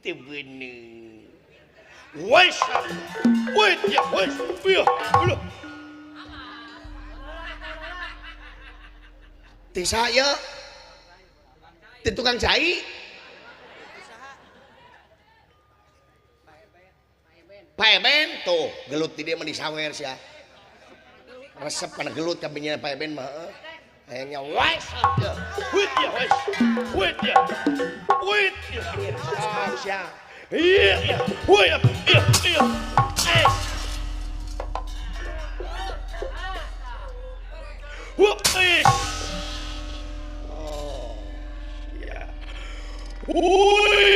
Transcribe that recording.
Teu beuneu. Wes. Wes ya wes. Iya. Aduh. Ti saya ti tukang cai. Pak Eben tuh gelut di dia mah disawer sia. Resep kana gelut kabehnya Pak Eben mah heuh. Hayangnya wes. Wes ya wes. Wes ya. Wes ya. Ah sia. Iya iya. Wes iya iya. Eh. Wah, eh. Oh. Ya. Wih.